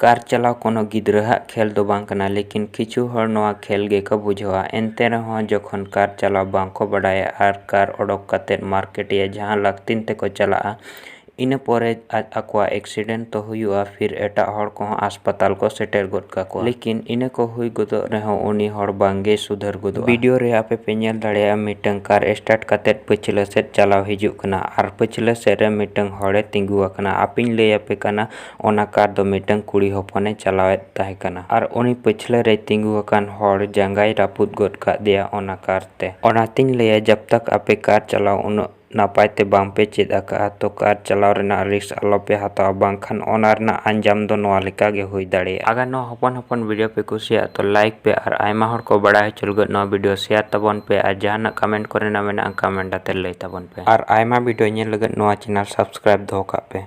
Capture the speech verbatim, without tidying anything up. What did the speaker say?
ᱠᱟᱨ ᱪᱟᱞᱟᱣ ᱠᱳᱱᱳ ᱜᱤᱫᱽᱨᱟᱹᱣᱟᱜ ᱠᱷᱮᱞ ᱫᱚ ᱵᱟᱝ ᱠᱟᱱᱟ, ᱞᱮᱠᱤᱱ ᱠᱤᱪᱷᱩ ᱦᱚᱲ ᱱᱚᱣᱟ ᱠᱷᱮᱞ ᱜᱮᱠᱚ ᱵᱩᱡᱷᱟᱹᱣᱟ᱾ ᱮᱱᱛᱮ ᱨᱮᱦᱚᱸ ᱡᱚᱠᱷᱚᱱ ᱠᱟᱨ ᱪᱟᱞᱟᱣ ᱵᱟᱝ ᱠᱚ ᱵᱟᱰᱟᱭᱟ ᱟᱨ ᱠᱟᱨ ᱚᱰᱚᱠ ᱠᱟᱛᱮᱫ ᱢᱟᱨᱠᱮᱴ ᱭᱟ ᱡᱟᱦᱟᱸ ᱞᱟᱹᱠᱛᱤᱱ ᱛᱮᱠᱚ ᱪᱟᱞᱟᱜᱼᱟ, ᱤᱱᱟᱹ ᱯᱚᱨᱮ ᱟᱡ ᱟᱠᱚᱣᱟᱜ ᱮᱠᱥᱤᱰᱮᱱᱴ ᱛᱚ ᱦᱩᱭᱩᱜᱼᱟ, ᱯᱷᱤᱨ ᱮᱴᱟᱜ ᱦᱚᱲ ᱠᱚᱦᱚᱸ ᱟᱥᱯᱟᱛᱟᱞ ᱠᱚ ᱥᱮᱴᱮᱨ ᱜᱚᱫ ᱠᱟᱠᱚᱣᱟ᱾ ᱞᱮᱠᱤᱱ ᱤᱱᱟᱹ ᱠᱚ ᱦᱩᱭ ᱜᱚᱫᱚᱜ ᱨᱮᱦᱚᱸ ᱩᱱᱤ ᱦᱚᱲ ᱵᱟᱝᱜᱮ ᱥᱩᱫᱷᱟᱹᱨ ᱜᱚᱫᱚᱜᱼᱟ᱾ ᱵᱷᱤᱰᱤᱭᱳ ᱨᱮ ᱟᱯᱮ ᱯᱮ ᱧᱮᱞ ᱫᱟᱲᱮᱭᱟᱜᱼᱟ, ᱢᱤᱫᱴᱟᱝ ᱠᱟᱨ ᱥᱴᱟᱨᱴ ᱠᱟᱛᱮᱫ ᱯᱟᱹᱪᱷᱞᱟᱹ ᱥᱮᱫ ᱪᱟᱞᱟᱣ ᱦᱤᱡᱩᱜ ᱠᱟᱱᱟ ᱟᱨ ᱯᱟᱹᱪᱷᱞᱟᱹ ᱥᱮᱫ ᱨᱮ ᱢᱤᱫᱴᱟᱝ ᱦᱚᱲᱮ ᱛᱤᱸᱜᱩ ᱟᱠᱟᱱᱟ᱾ ᱟᱯᱮᱧ ᱞᱟᱹᱭ ᱟᱯᱮ ᱠᱟᱱᱟ, ᱚᱱᱟ ᱠᱟᱨ ᱫᱚ ᱢᱤᱫᱴᱟᱝ ᱠᱩᱲᱤ ᱦᱚᱯᱚᱱᱮ ᱪᱟᱞᱟᱣᱮᱫ ᱛᱟᱦᱮᱸ ᱠᱟᱱᱟ ᱟᱨ ᱩᱱᱤ ᱯᱟᱹᱪᱷᱞᱟᱹ ᱨᱮᱭ ᱛᱤᱸᱜᱩ ᱟᱠᱟᱱ ᱦᱚᱲ ᱡᱟᱸᱜᱟᱭ ᱨᱟᱹᱯᱩᱫ ᱜᱚᱫ ᱠᱟᱫ ᱫᱮᱭᱟ ᱚᱱᱟ ᱠᱟᱨ ᱛᱮ᱾ ᱚᱱᱟᱛᱤᱧ ᱞᱟᱹᱭᱟ, ᱡᱟᱵ ᱛᱟᱠ ᱟᱯᱮ ᱠᱟᱨ ᱪᱟᱞᱟᱣ ᱩᱱᱟᱹᱜ ᱱᱟᱯᱟᱭ ᱛᱮ ᱵᱟᱝ ᱯᱮ ᱪᱮᱫ ᱟᱠᱟᱫᱼᱟ, ᱛᱚ ᱠᱟᱨ ᱪᱟᱞᱟᱣ ᱨᱮᱱᱟᱜ ᱨᱤᱥᱠ ᱟᱞᱚ ᱯᱮ ᱦᱟᱛᱟᱣᱟ, ᱵᱟᱝᱠᱷᱟᱱ ᱚᱱᱟ ᱨᱮᱱᱟᱜ ᱟᱧᱡᱟᱢ ᱫᱚ ᱱᱚᱣᱟ ᱞᱮᱠᱟ ᱜᱮ ᱦᱩᱭ ᱫᱟᱲᱮᱭᱟᱜᱼᱟ᱾ ᱟᱜᱟᱨ ᱱᱚᱣᱟ ᱦᱚᱯᱚᱱ ᱦᱚᱯᱚᱱ ᱵᱷᱤᱰᱤᱭᱳ ᱯᱮ ᱠᱩᱥᱤᱭᱟᱜᱼᱟ, ᱛᱚ ᱞᱟᱭᱤᱠ ᱯᱮ ᱟᱨ ᱟᱭᱢᱟ ᱦᱚᱲ ᱠᱚ ᱵᱟᱲᱟᱭ ᱦᱚᱪᱚ ᱞᱟᱹᱜᱤᱫ ᱱᱚᱣᱟ ᱵᱷᱤᱰᱤᱭᱳ ᱥᱮᱭᱟᱨ ᱛᱟᱵᱚᱱ ᱯᱮ ᱟᱨ ᱡᱟᱦᱟᱱᱟᱜ ᱠᱚᱢᱮᱱᱴ ᱠᱚᱨᱮᱱᱟᱜ ᱢᱮᱱᱟᱜᱼᱟ, ᱠᱚᱢᱮᱱᱴ ᱟᱛᱮ ᱞᱟᱹᱭ ᱛᱟᱵᱚᱱ ᱯᱮ᱾ ᱟᱨ ᱟᱭᱢᱟ ᱵᱷᱤᱰᱤᱭᱳ ᱧᱮᱞ ᱞᱟᱹᱜᱤᱫ ᱱᱚᱣᱟ ᱪᱮᱱᱮᱞ ᱥᱟᱵᱥᱠᱨᱟᱭᱤᱵ ᱫᱚᱦᱚ ᱠᱟᱜ ᱯᱮ᱾